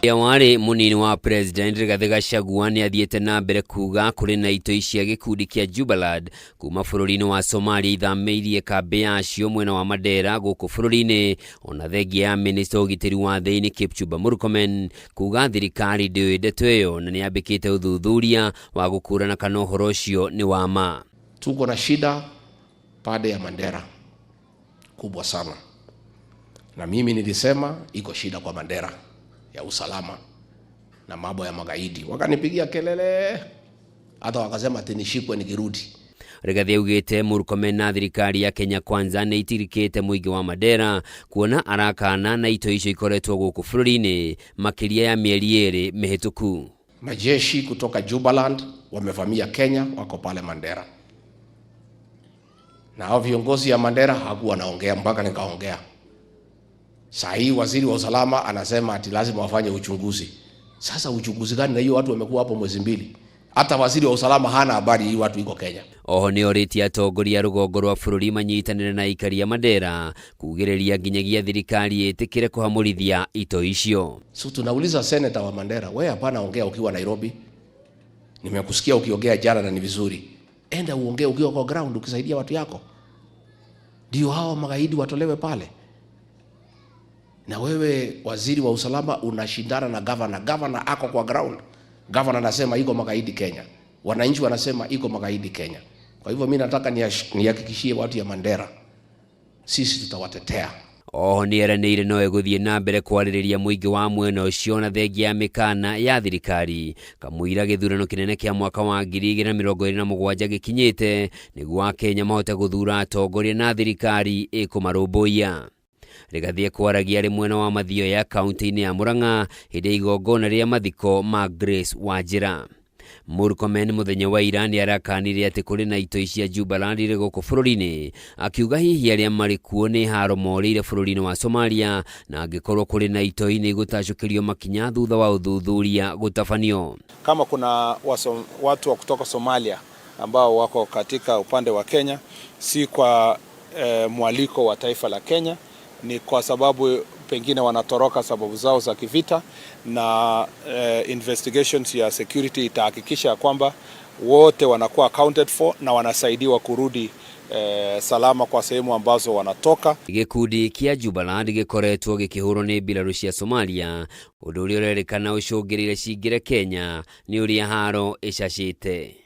Ũrĩa warĩ mũnini wa President Rigathĩ Gachagua nĩ athiĩte na mbere kuga kũrĩ na itoi cia gĩkundi kĩa Jubaland kuma bũrũri-inĩ wa Somalia ithamĩirie kambĩ yacio mwena wa Mandera gũkũ bũrũri-inĩ, ona thengia ya minista wa ũgitĩri wa thĩinĩ Kipchumba Murkomen kuga thirikari ndĩũĩ ndeto ĩyo na nĩyambĩkĩte ũthuthuria wa gũkũrana kana ũhoro ũcio nĩ wa ma. Tuko na shida pande ya Mandera kubwa sana, na mimi nilisema iko shida kwa Mandera ya usalama na mambo ya magaidi, wakanipigia kelele hata wakasema ati nishikwe nikirudi. Rigathi augĩte Murkomen na thirikari ya Kenya Kwanza nĩ itirikĩte mũingĩ wa Mandera kuona arakana na itoi icio ikoretwo gũkũ bũrũri-inĩ makĩria ya mĩeri 2 mĩhĩtũku. Majeshi kutoka Jubaland wamevamia Kenya, wako pale Mandera, na hao viongozi ya Mandera hawakuwa wanaongea mpaka nikaongea. Saa hii waziri wa usalama anasema ati lazima wafanye uchunguzi. Sasa uchunguzi gani? Na hiyo watu wamekuwa hapo mwezi 2. Hata waziri wa usalama hana habari hii watu iko Kenya. Oho nĩ orĩtie atongoria a rũgongo rwa bũrũri manyitanĩre na aikari a Mandera kugĩrĩria nginyagia thirikari ĩtĩkĩre kũhamũrithia itoi icio. So tunauliza senator wa Mandera, wewe hapana ongea ukiwa Nairobi. Nimekusikia ukiongea jana na ni vizuri. Enda uongee ukiwa kwa ground ukisaidia watu yako. Ndio hao magaidi watolewe pale. Na wewe waziri wa usalama unashindana na governor. Governor ako kwa ground. Governor anasema iko magaidi Kenya. Wananchi wanasema iko magaidi Kenya. Kwa hivyo mimi nataka nihakikishie watu ya Mandera, sisi tutawatetea. Oho nĩ eranĩire no egũthiĩ na mbere kwarĩrĩria mũingĩ wa mwena ũcio na thengia ya mĩkana ya thirikari kamũira gĩthurano kĩnene kĩa mwaka wa 2027 gĩkinyĩte nĩguo Akenya mahote gũthura atongoria na thirikari ĩkũmarũmbũiya. Rigathi kwaragia arĩ mwena wa Mathioya kaunti-inĩ ya Murang'a hĩndĩ ya igongona rĩa mathiko ma Grace Wanjĩra. Murkomen mũthenya wa ira nĩ arakanire atĩ kũrĩ na itoi cia Jubaland irĩ gũkũ bũrũri-inĩ, akiuga hihi arĩa marĩ kuo nĩ haro morĩire bũrũri-inĩ wa Somalia, na angĩkorwo kũrĩ na itoi nĩ igũtacũkĩrio makinya thutha wa ũthuthuria gũtabanio. Kama kuna watu wa kutoka Somalia ambao wako katika upande wa Kenya, si kwa mwaliko wa taifa la Kenya, ni kwa sababu pengine wanatoroka sababu zao za kivita, na investigations ya security itahakikisha kwamba wote wanakuwa accounted for na wanasaidiwa kurudi salama kwa sehemu ambazo wanatoka. Gĩkundi kĩa Jubaland gĩkoretwo gĩkĩhũrwo nĩ mbirarũ cia Somalia, ũndũ ũrĩa ũrerĩkana ũcũngĩrĩire cingĩre Kenya nĩ ũrĩa haro ĩcacĩte.